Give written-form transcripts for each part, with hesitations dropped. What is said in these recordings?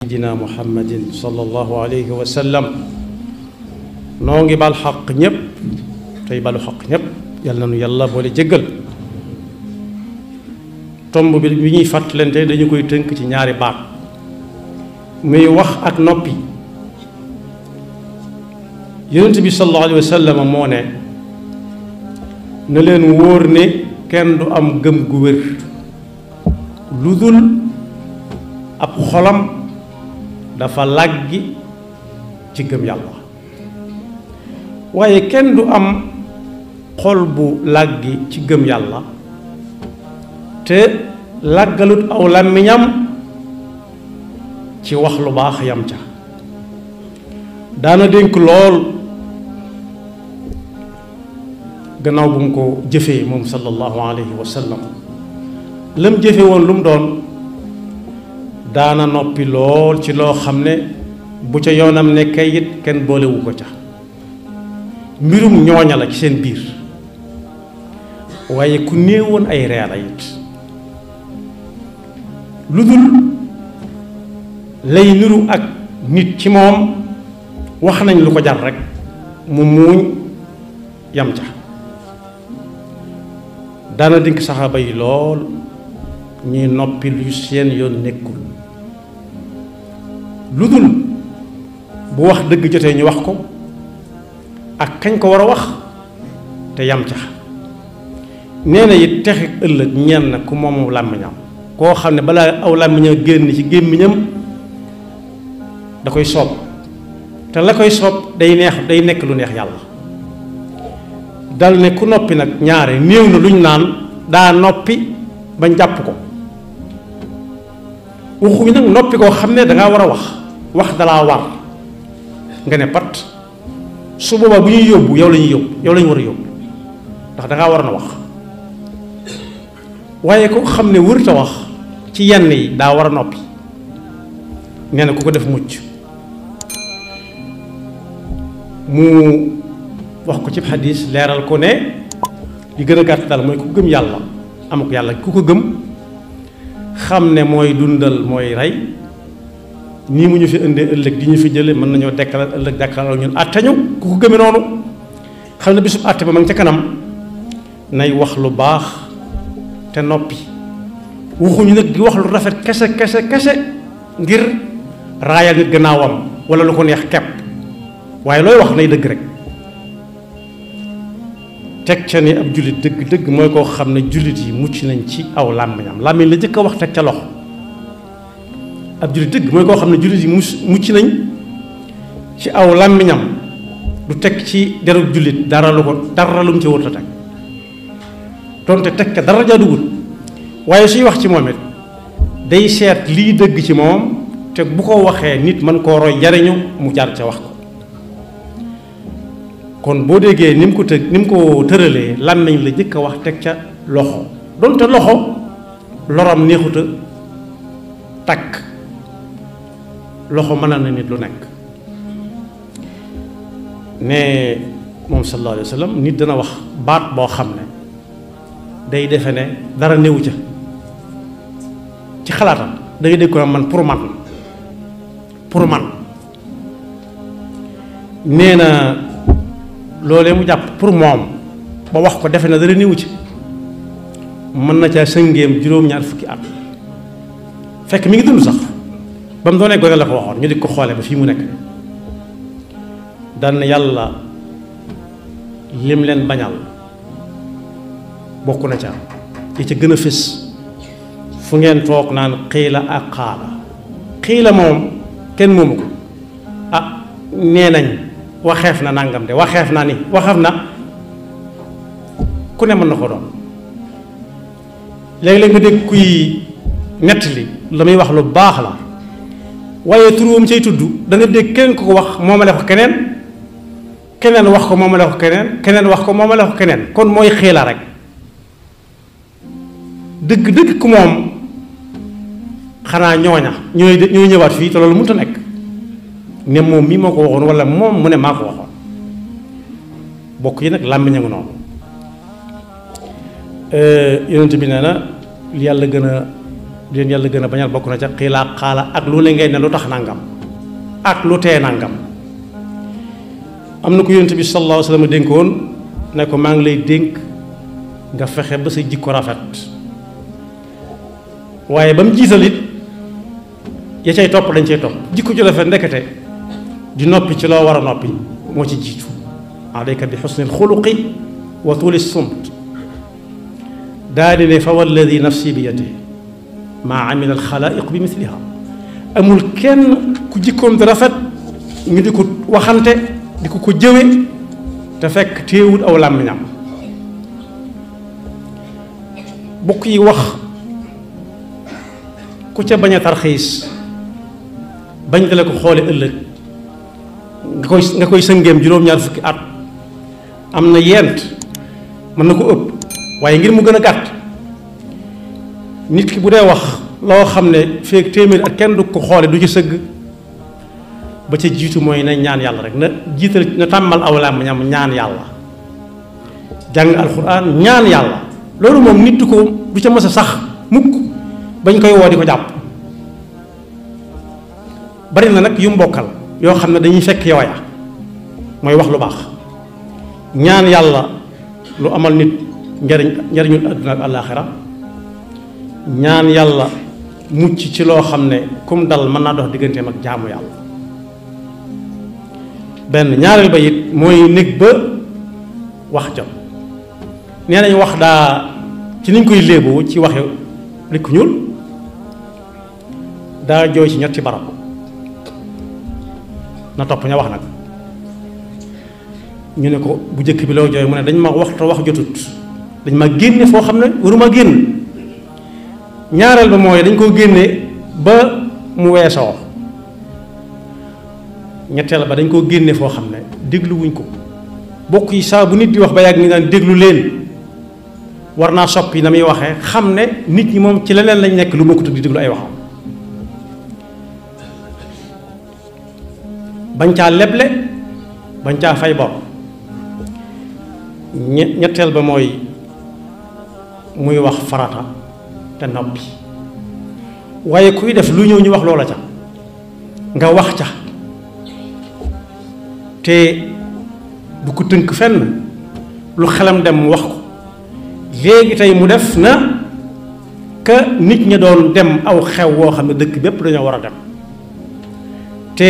sayyidina muhammadin sallallahu alayhi wa sallam noo ngi bal xaq ñépp tey balu xaq ñépp yàlla na nu yàlla boole jéggal tomb bi ñuy fàttalante dañu koy tënk ci ñaari baat muy wax ak noppi. yonent bi sallallahu alayhi wa sallam moo ne na leen wóor ne kenn du am gëm gu wér lu dul ab xolam dafa làggi ci gëm yàlla, waaye kenn du am xol bu làggi ci gëm yàlla te làggalut aw làmmiñam ci wax lu baax yam ca. daana dénk lool gannaaw bu mu ko jëfee moom sallallahu alayhi wa sallam lam jëfe woon lu mu doon daana noppi lool ci loo xam ne bu ca yoonam nekkee it kenn boolewu ko ca mbirum ñooña la ci seen biir, waaye ku néewoon ay reela it lu dul lay niru ak nit ci moom wax nañ lu ko jar rek mu muuñ yam ca. daana dénk saxaaba yi lool ñuy noppi lu seen yoon nekkul lu dul bu wax dëgg jotee ñu wax ko ak kañ ko war a wax te yam ca. nee na it texi ëllëg ñenn ku moomu làmmiñam koo xam ne balaa aw làmmiñam génn ci gémmiñam da koy soob te la koy soob day nekk lu neex yàlla. dal ne ku noppi nag ñaare néew na luñ naan daa noppi bañ jàpp ko. waxuñu nag noppi koo xam ne dangaa war a wax dalaa war nga ne pat su boobaa bu ñuy yóbbu yow la ñuy yóbbu yow la ñu war a yóbbu ndax dangaa war na wax, waaye ko xam ne wërta wax ci yenn yi daa war a noppi. nee na ku ko def mucc. mu wax ko ci xadis leeral ko ne li gën a gàtt daal mooy ku gëm yàlla amuk yàlla ku ko gëm xam ne mooy dundal mooy rey nii mu ñu fi indee ëllëg di ñu fi jële mën nañoo dekkal ëllëg dekkal ñun àtte ñu ku ko gëmee noonu xam ne bisub àtte ba ma ngi ca kanam nay wax lu baax te noppi. waxuñu nag di wax lu rafet kese ngir raayal nit gannaawam wala lu ko neex kepp, waaye looy wax nay dëgg rek. teg ca ni ab jullit dëgg mooy koo xam ne jullit yi mucc nañ ci aw làmmiñam làmmiñ la jëkk a wax teg ca loxo. ab jullit dëgg mooy koo xam ne jullit yi mucc nañ ci aw làmmiñam du teg ci derub jullit dara lu mu ci wërta teg donte teg ca dara jaaduwul, waaye suy wax ci moom it day seet lii dëgg ci moom te bu ko waxee nit mën koo roy jariñu mu jaar ca wax ko. kon boo déggee ni mu ko tëralee làmmiñ la jëkk a wax teg ca loxo donte loxo loram neexuta takk loxo mën na nit lu nekk. ne moom sallallahu alayhi wa sallam nit dana wax baat boo xam ne day defe ne dara néewu ca ci xalaatam da ngay dégg ko man pour man nee na loolee mu jàpp pour moom ba wax ko defe na dara néewu ci mën na caa sëngéem juróom-ñaar fukki at fekk mi ngi dund sax ba mu doonee gone la ko waxoon ñu di ko xoole ba fii mu nekk daan na yàlla lim leen bañal bokk na ca yi ca gën a fés fu ngeen toog naan xiila ak xaala. xiila moom kenn moomu ko nee nañ waxeef na nangam de waxeef na ni waxeef na ku ne mën na ko doon. léeg-léeg nga dégg kuy nettali la muy wax lu baax la waaye turuwam cay tudd da nga dégg keneen ku ko wax moomale ko keneen wax ko moomale ko keneen wax ko moomale ko keneen kon mooy xiila rek. dëgg ku moom xanaa ñooña ñooy ñëwaat fii te loolu mënut a nekk ne moom mii moo ko waxoon wala moom mu ne maa ko waxoon. bokk yi nag làmmiñ a ngi noonu. yonent bi nee na li yàlla gën a di leen yàlla gën a bañal bokk na ca xiilaa xaala ak lu ne ngay ne lu tax nangam ak lu tee nangam. am na ko yonent bi sallallahu alayhi wa sallam dénkoon ne ko maa ngi lay dénk nga fexe ba sa jikko rafet waaye ba mu jiital it ya cay topp dañ cay topp jikko ju rafet ndekete di noppi ci loo war a noppi moo ci jiitu alayka bi xusnil xuluqi wa tuuli sumt daa di ne fa walladi nafsi bi yadihi maa amila alxalaa'iq bi misliha amul kenn ku jikkoom di rafet ñu di ko waxante di ko jëwe te fekk téewut aw làmmiñam bokk yi wax ku ca bañ a tarxiis bañ dale ko xoole ëllëg nga koy sëngeem juróom-ñaar fukki at am na yent mën na ko ëpp waaye ngir mu gën a gàtt nit ki bu dee wax loo xam ne feek téeméer ak kenn du ko xoole du ci sëgg ba ca jiitu mooy na ñaan yàlla rek na jiital na tàmmal aw làmmiñam ñaan yàlla jàng alxuraan ñaan yàlla loolu moom nit du ca mës a sax mukk bañ koy woo di ko jàpp bari na nag yu mbokkal yoo xam ne dañuy fekk yooya mooy wax lu baax ñaan yàlla lu amal nit njariñul àdduna ak àllaaxira ñaan yàlla mucc ci loo xam ne kum dal mën naa dox digganteem ak jaamu yàlla benn ñaareel ba it mooy nekk ba wax jot nee nañ wax daa ci niñ koy léeboo ci waxe rikk ñuul daa jooy ci ñetti barab na topp ña wax nag ñu ne ko bu njëkk bi loo jooy mu ne dañ ma wax te wax jotut dañ ma génne foo xam ne waruma génn ñaareel ba mooy dañ koo génne ba mu weesoo ñetteel ba dañ koo génne foo xam ne dégluwuñ ko bokk yi saa bu nit di wax ba yàgg ni daan déglu leen war naa soppi na muy waxee xam ne nit ñi moom ci leneen lañ nekk lu bokkut di déglu ay waxam bañ caa leble bañ caa fay bor ñetteel ba mooy muy wax farata te noppi waaye kuy def lu ñëw ñu wax loola ca nga wax ca te du ko tënk fenn lu xelam dem mu wax ko léegi tey mu def na ka nit ñi doon dem aw xew woo xam ne dëkk bépp dañoo war a dem te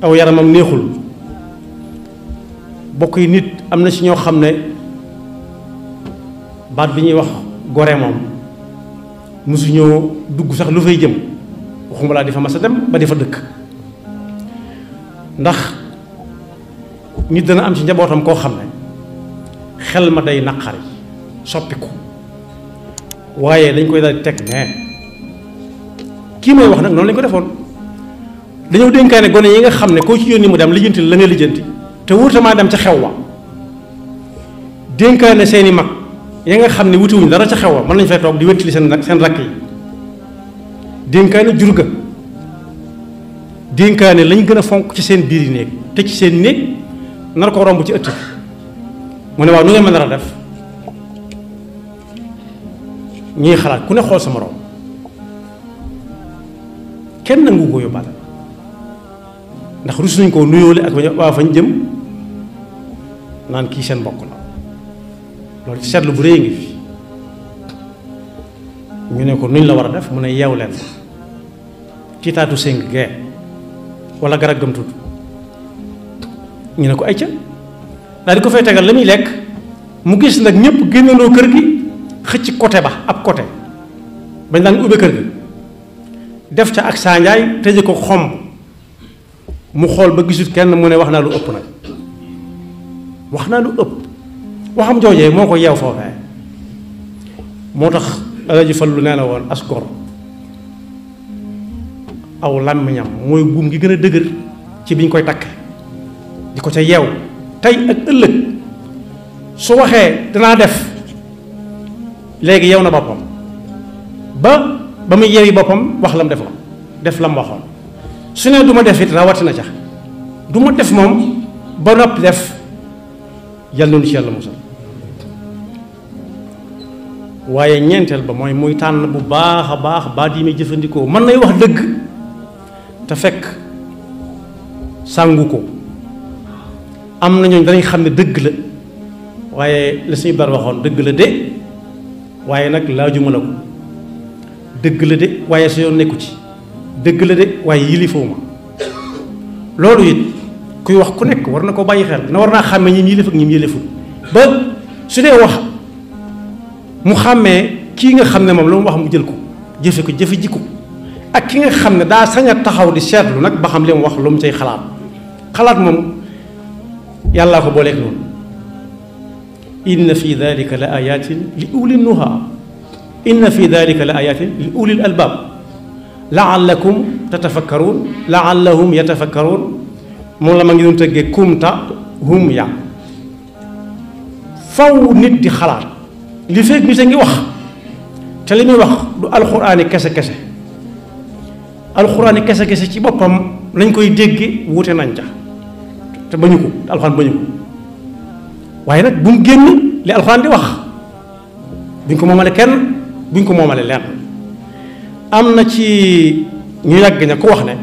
aw yaramam neexul bokk yi nit am na ci ñoo xam ne baat bi ñuy wax gore moom mosuñoo dugg sax lu fay jëm waxuma laa di fa mas a dem ba di fa dëkk ndax nit dana am ci njabootam koo xam ne xel ma day naqari soppiku waaye dañ koy daal di teg ne kii may wax nag noonu lañ ko defoon dañoo dénkaane gone yi nga xam ne koo ci yónni mu dem lijjanti la nga lijjanti te wurtamaa dem ca xew wa dénkaane seeni mag ya nga xam ne wutiwuñ dara ca xew wa mën nañ fay toog di wéttali seen rakk yi dénkaane jur ga dénkaane lañ gën a fonk ci seen biir yi néeg te ci seen néeg nar ko romb ci ëtt bi mu ne waaw nu ngeen mën a def ñuy xalaat ku ne xool sa moroom kenn nangu ko yóbbaale ndax rus nañ koo nuyoole ak waa fañ jëm naan kii seen mbokk la loolu ci seetlu bu rëy ngi fi ñu ne ko nuñ la war a def mu ne yeew leen ci taatu séng gee wala garab gëm tudd ñu ne ko ay ca daal di ko fay tegal la muy lekk mu gis nag ñëpp génnandoo kër gi xëcc côté ba ab côté bañ daan ubbe kër gi def ca ak saanjaay tëje ko xomb mu xool ba gisut kenn mu ne wax naa lu ëpp nag wax naa lu ëpp waxam joojee moo ko yeew foofee moo tax Alaaji Fallu nee na woon as gor aw làmmiñam mooy buum gi gën a dëgër ci biñ koy takk di ko ca yeew tey ak ëllëg su waxee danaa def léegi yeew na boppam ba muy yeewi boppam wax lam defoon def lam waxoon su ne du ma def it rawatina ca du ma def moom ba noppi def yàlla noonu ci yàlla musal waaye ñeenteel ba mooy muy tànn bu baax a baax baat yi muy jëfandikoo. mën nay wax dëgg te fekk sàngu ko. am na ñooñu danañ xam ne dëgg la waaye la suñu bar waxoon dëgg la de waaye nag laajuma la ko. dëgg la de waaye sa yoon nekku ci. dëgg la de waaye yilifoo ma. loolu it kuy wax ku nekk war na ko bàyyi xel na war naa xàmmee ñi yilif ak ñi yiliful ba su dee wax mu xàmmee kii nga xam ne moom lu mu wax mu jël ko jëfe jikko ak ki nga xam ne daa sañ a taxaw di seetlu nag ba xam li mu wax lu mu cay xalaat moom yàllaa ko booleeg noonu. inna fi dalika la ayatin li ulil nuha inna fi dalika la ayatin li ulil albab laallakum tatafakkaruun laallahum yatafakkaruun moom la ma ngi doon tëggee kumta hum ya faw nit di xalaat li fekk nit a ngi wax te li muy wax du alxuraani kese alxuraani kese ci boppam lañ koy dégge wuute nañ ca te bañu ko te alxuraan bañu ko waaye nag bu mu génn li alxuraan di wax buñ ko moomale kenn buñ ko moomale lenn. am na ci ñu yàgg ña ko wax ne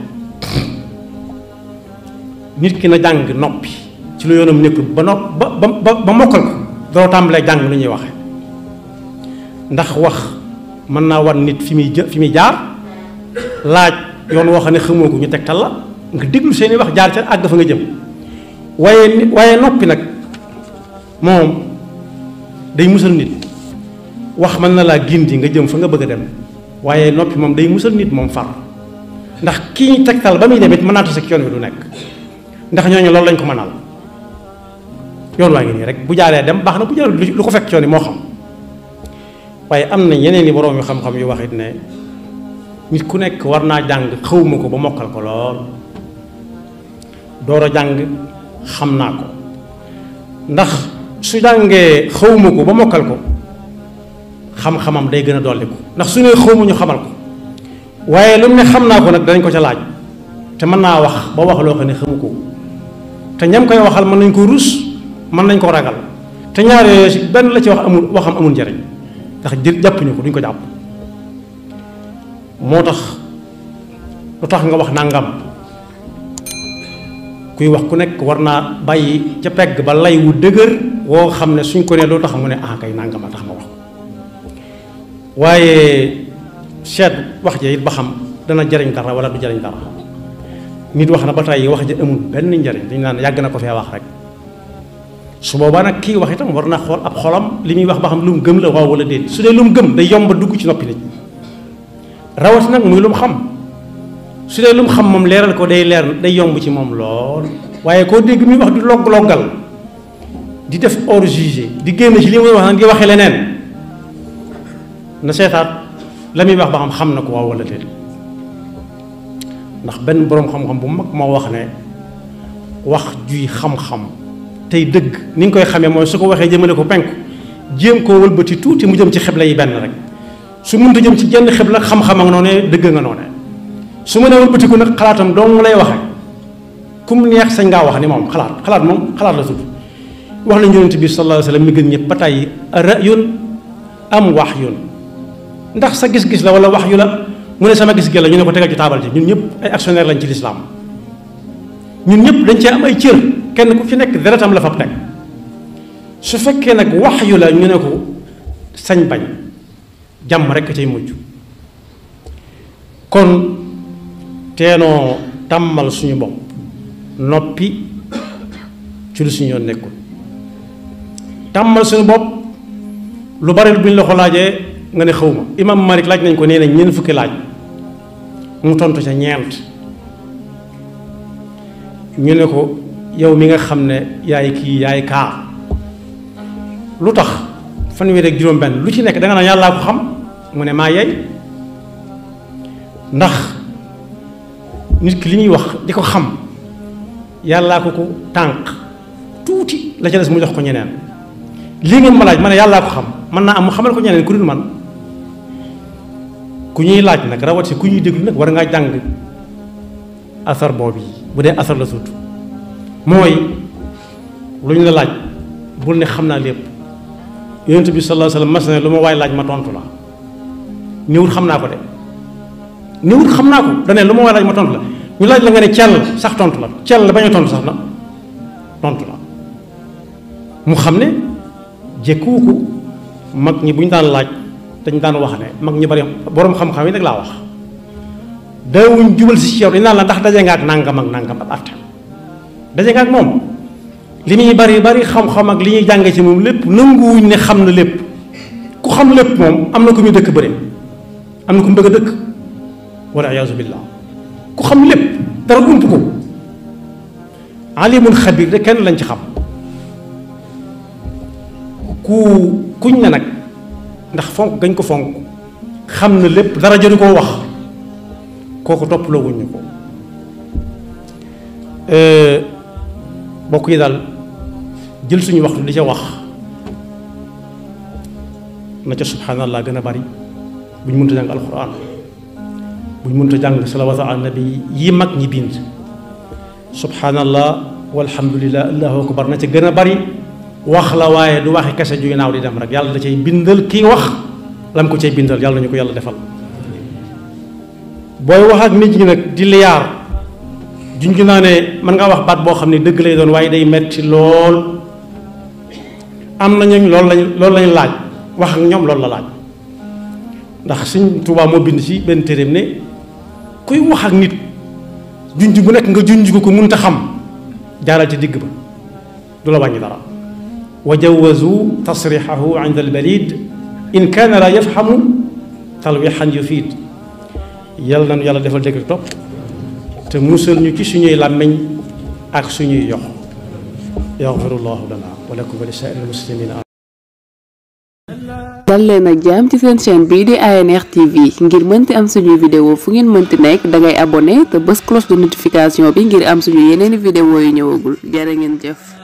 nit ki na jàng noppi ci lu yoonam nekkul ba mokkal ko doo tàmbalee jàng lu ñuy waxe ndax wax mën naa war nit fi muy jaar laaj yoon woo xam ne xamoo ko ñu tegtal la nga déglu seeni wax jaar ca àgg fa nga jëm waaye noppi nag moom day musal nit wax mën na laa gindi nga jëm fa nga bëgg a dem waaye noppi moom day musal nit moom far ndax kii ñu tegtal ba muy dem it mën naa tase ak yoon wi du nekk ndax ñooñu loolu lañ ko mënal yoon waa ngi nii rek bu jaaree dem baax na bu jaaree lu ko fekk yoon yi moo xam waaye am na yeneen i borom yu xam-xam yu wax it ne nit ku nekk war naa jàng xawma ko ba mokkal ko lool door a jàng xam naa ko ndax su jàngee xawma ko ba mokkal ko xam-xamam day gën a dolliku ndax su ne xawma ñu xamal ko waaye lu mu ne xam naa ko nag danañ ko ca laaj te mën naa wax ba wax loo xam ne xamu ko te ñam koy waxal mën nañ ko rus mën nañ ko ragal te ñaar yooyu si benn la ci waxam amul njariñ ndax jàppuñu ko duñ ko jàpp moo tax lu tax nga wax nangam kuy wax ku nekk war naa bàyyi ca pegg ba lay wu dëgër woo xam ne suñ ko ne loo tax mu ne ah kay nangam a tax ma wax waaye seet wax ja it ba xam dana jariñ dara wala du jariñ dara nit wax na ba tey wax ja amul benn njariñ dañu naan yàgg na ko fee wax rek su boobaa nag kii wax itam war na xool ab xolam li muy wax ba xam lu mu gëm la waaw wala déet su dee lu mu gëm day yomb dugg ci noppi nit rawati nag muy lu mu xam su dee lu mu xam moom leeral ko day leer day yomb ci moom lool waaye koo dégg muy wax di logg-loggal di def hors jugé di génn ci li muy wax nag di waxee leneen na seetaat la muy wax ba xam na ko waaw wala déet ndax benn boroom xam-xam bu mag moo wax ne wax juy xam-xam tey dëgg ni nga koy xamee mooy su ko waxee jëmale ko penku jéem koo wëlbati tuuti mu jëm ci xibla yi benn rek su mënta jëm ci jenn xibla xam-xam ak noonee dëgg nga noonee su ma nee wëlbati ko nag xalaatam dong lay waxe kum neex sañ ngaa wax ni moom xalaat moom xalaat la tudd wax nañu yonent bi sallallahu alayhi wa sallam mi gën ñëpp ba tey ra'yun am wahyun ndax sa gis-gis la wala wax yu la mu ne sama gis-gis la ñu ne ko tegal ci taabal ji ñun ñëpp ay actionnaire lañ ci lislaam ñun ñëpp dañ cee am ay cër kenn ku ci nekk deretam la fab teg su fekkee nag wax yu la ñu ne ko sañ bañ jàmm rekk cay mujj kon teenoo tàmmal suñu bopp noppi ci lu suñu yoon nekkul tàmmal suñu bopp lu bari lu buñ la ko laajee nga ne xawma imam Malik laaj nañ ko nee nañ ñeent fukki laaj mu tontu ca ñeent ñu ne ko yow mi nga xam ne yaay kii yaay kaa lu tax fanweer ak juróom-benn lu ci nekk da nga naan yàllaa ko xam mu ne maa yey ndax nit ki li ñuy wax di ko xam yàllaa ko ko tànk tuuti la ca des mu jox ko ñeneen lii ngeen ma laaj ma ne yàllaa ko xam mën naa am mu xamal ko ñeneen ku dul man ku ñuy laaj nag rawati ku ñuy déglu nag war ngaa jàng asar boobu yi bu dee asar la tuut mooy lu ñu la laaj bul ne xam naa lépp yonent bi sallallahu alayhi wasallam mas na lu ma waay laaj ma tontu la néewut xam naa ko de néewut xam naa ko dane lu ma waay laaj ma tontu la ñu laaj la nga ne cell sax tontu la cell bañ a tontu sax na tontu la mu xam ne jekkuwu ko mag ñi bu ñu daan laaj dañ daan wax ne mag ñi bari boroom xam-xam yi nag laa wax daawuñ jubal si yow dañ naan la ndax daje nga ak nangam ak nangam ab atte daje nga ak moom li muy bari bari xam-xam ak li ñuy jànge ci moom lépp nanguwuñ ne xam na lépp ku xam lépp moom am na ku muy dëkk bëre am na ku mu bëgg a dëkk wala iyaazu billah ku xam lépp dara ump ko alimul xabir de kenn lañ ci xam kuñ ne nag ndax fonk gañ ko fonk xam na lépp dara jëru koo wax kooku toppaloo wuñ ñu ko bokk yi daal jël suñu waxtu di ca wax na ca subhanallah gën a bari buñ mënta jàng alquran buñ mënta jàng salawaatu ala nabi yi mag ñi bind subhanallah walhamdulillah allahu akbar na ca gën a bari wax la waaye du waxi kese juy naaw di dem rek yàlla da cay bindal kii wax lam ko cay bindal yàlla nañu ko yàlla defal booy wax ak nit ñi nag di liyaar junj naa ne mën nga wax baat boo xam ne dëgg lay doon waaye day metti lool am na ñooñ loolu lañ laaj wax ak ñoom loolu la laaj ndax Sëñ Tuubaa moo bind ci benn téeréem ne kuy wax ak nit junj bu nekk nga junj ko mënta xam jaaral ci digg ba du la wàññi dara wa jawazu tasrixahu inda albalid in kaana la yafhamu talwixan yufiid yàlla nañu yàlla defal dégg topp te musal ñu ci suñuy làmmiñ ak suñuy yox yaxfirullahu lana wa lakum wa li saa'iril muslimina. dal leen ak jàmm ci seen chaîne bii di ANR TV ngir mënti am suñuy vidéo fu ngeen mënti nekk dangay abonné te bës cloche de notification bi ngir am suñu yeneeni vidéo yu ñëwagul jërë ngeen jëf.